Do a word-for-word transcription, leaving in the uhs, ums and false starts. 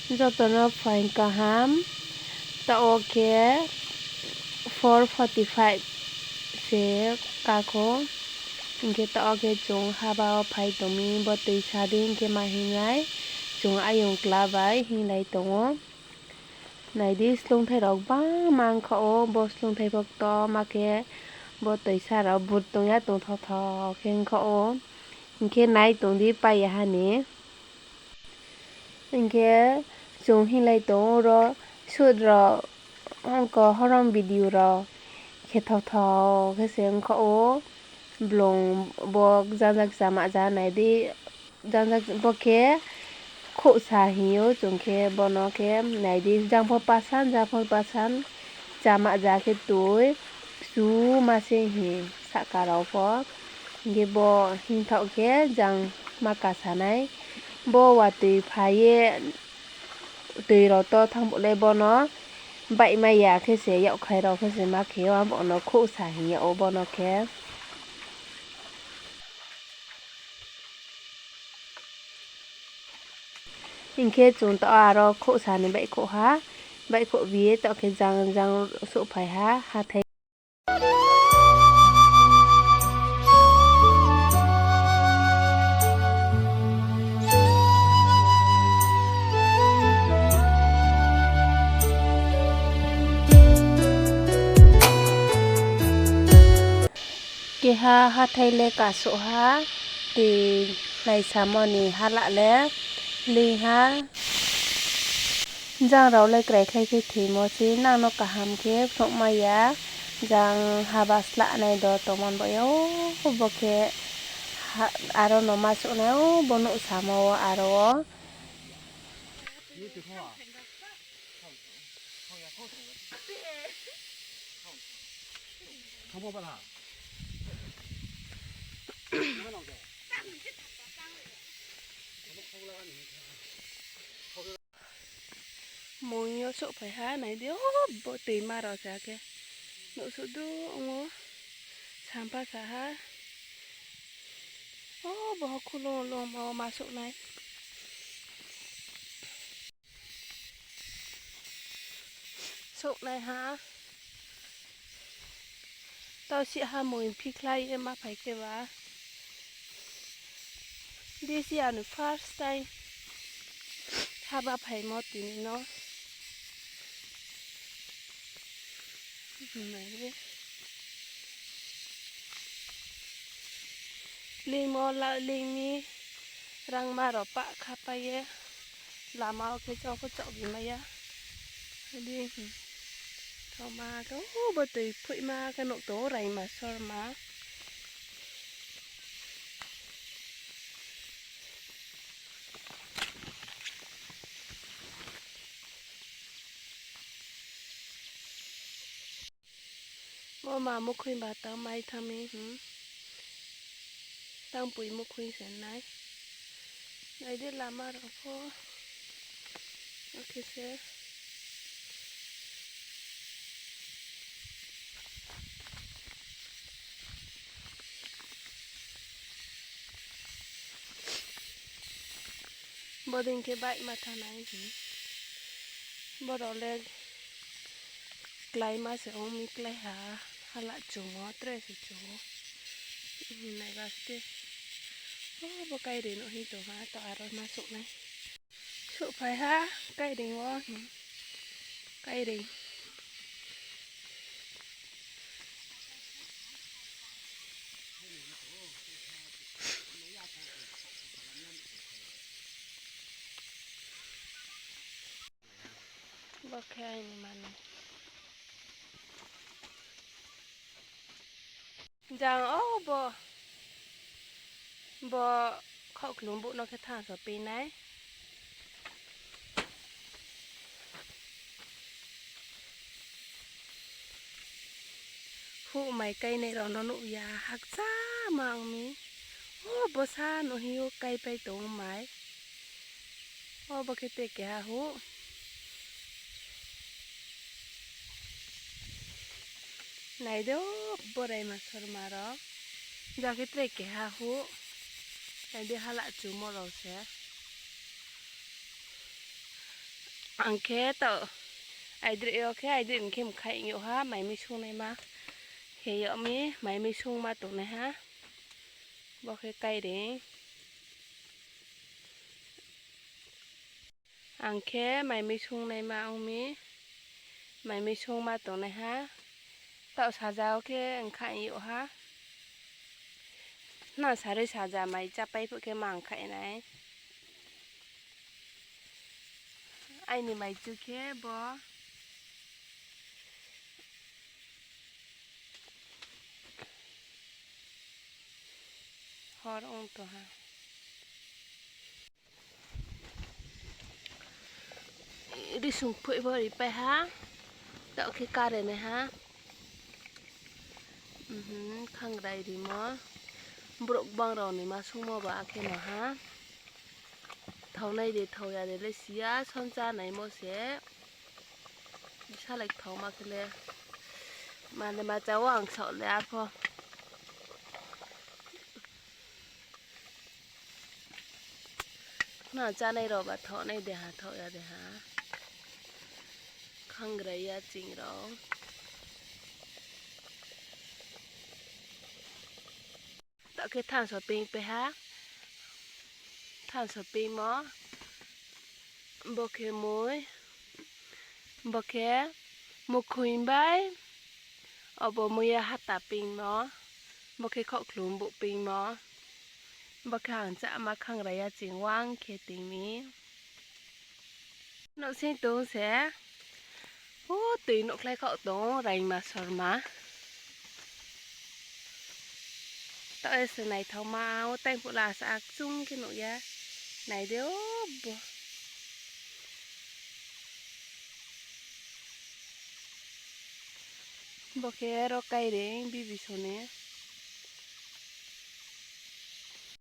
Joto no phaing kaham, taoh wo khe four forty five se kakho, hing khe taoh wo khe chung haba wo phai tong mi, bo toisa di hing khe ma hing nai, chung ayong kla bai hinglai tong ou. Nai di, slungthai rao gbangma ongkha ou, bo slungthai pho ktoma khe bo toisa rao but tong ya tongthao thao khe ongkha ou, hing khe nai tong di pai ya ha ni. Hing khe chung hinglai tong ou ro, shoot rao, ongko horom video rao khe thao thao khe se ongkha ou, blung bo jang jang chama ja nai di, jang jang bo khe khouhsa hing ou, chung khe bo no khe nai di, jang pho pasan, jang pho pasan, chama ja khe tui, kchu ma se hing sahka rao pho. Hing khe bo hingthaoh khe jang ma kasa nai. Bo watoi phai ye, toi rao to thanng bo le bo no baihmai ya khe se, yakkhai rao khe se ma khe ou, abo no khouhsa hing yag ou bo no khe. Hing khe chung taoh aro khouhsa ni baihkhouh ha, baihkhouh bi ye taoh khe jang jang souhphai ha hathái. Keha hathái le kasouh ha, tui naisamo ni hala le leing ha. Jang rao le kraikhlai khe thoimo se, nang no kaham khe phnuhmai ya. Jang haba slah nai do tongmo bo ya, o bo khe aro no ma souh nai, o bo nuhsamo wo aro wo. Mung yo souhphai ha, nai di, o bo toima rao se akhe. Nuhsuh du ong ou, sampha sa ha. O bo khulo longmo ma souh nai. Souhnai ha. Tau si ha mui phikhlai ye ma phai khe ba. This year ni first time haba phaimo tini no. Leingmo la, leing mi rangma rao pah khapai ye lama wo khe chao pho chaoh bi mai ya. Di, thaoma khe, o bo toi phoihma khe nuh tong ou, raima sorma. Bo ma mukhui ba tang mai thanng mi, hmm. Tangpoi mukhui se nai. Nai di lama rao pho. Akhe se. Bodei khe baihma thanng nai, hmm. Bo rao le kláima se ong mi klái ha, hala chumo, tre se chumo. Nai ba ste. O bo káiroi nuh hing tong ha, to aro ma souh nai. Souhphai ha, káiroi wo, hmm. Káiroi. Bo khe aini manoi. Jang o bo, bo khaohklung buh no khe thanng so pei nai. Huh mai káinai rao no nuh ya, hakcha ma ong mi. O bsa nuh hing ou, káipai tong ou mai. O bo khe tre keha huh. Nai di, o bo raima sorma rao. Ja khe tre keha huh. Nai di, hala chumo rao se. Ang khe taoh aidroih yo khe, aidroih ni khe mkhaih yag ha, mai mi sungnaima khe yag mi, mai mi sungma tongnaiha. Bo khe kaireing. Ang khe mai mi sungnaima ong mi, mai mi sungma tongnaiha. Taoh saja wo khe mkhaih yag ha. Na sarui saja mai chápai phuh khe ma mkhaih nai. Aini mai chu khe bo hor ong tong ha. Risung phoih bo ripai ha. Taoh khe kare nai ha. Khangrai rimo. Brouh gbang rao ni ma sungmo ba khe no ha. Thaonai de thao ya de le si ya, sonchá naimo se. Salai thaoma khe le. Mane ma chá wo ang saoh le arpho. Khna chánai rao ba thaonai de ha, thao ya de ha. Khangrai ya ching rao. Taoh khe thanso peing pai ha. Thanso peingmo. Bo khe mui. Bo khe mukhoing bai. Obo mui ya hata peingmo. Bo khe khaohkhlum buh peingmo. Bo khe ang cháma khangrai ya ching wang khe ting mi. Nouhsing tong se. O tui nuhkhlai khaoh tong, raingma sorma. Taoh se naithaoma, o taingphuh la sa akchung khe nuh ya. Nai de o bo. Bo khe ro kaireing bibi song ni.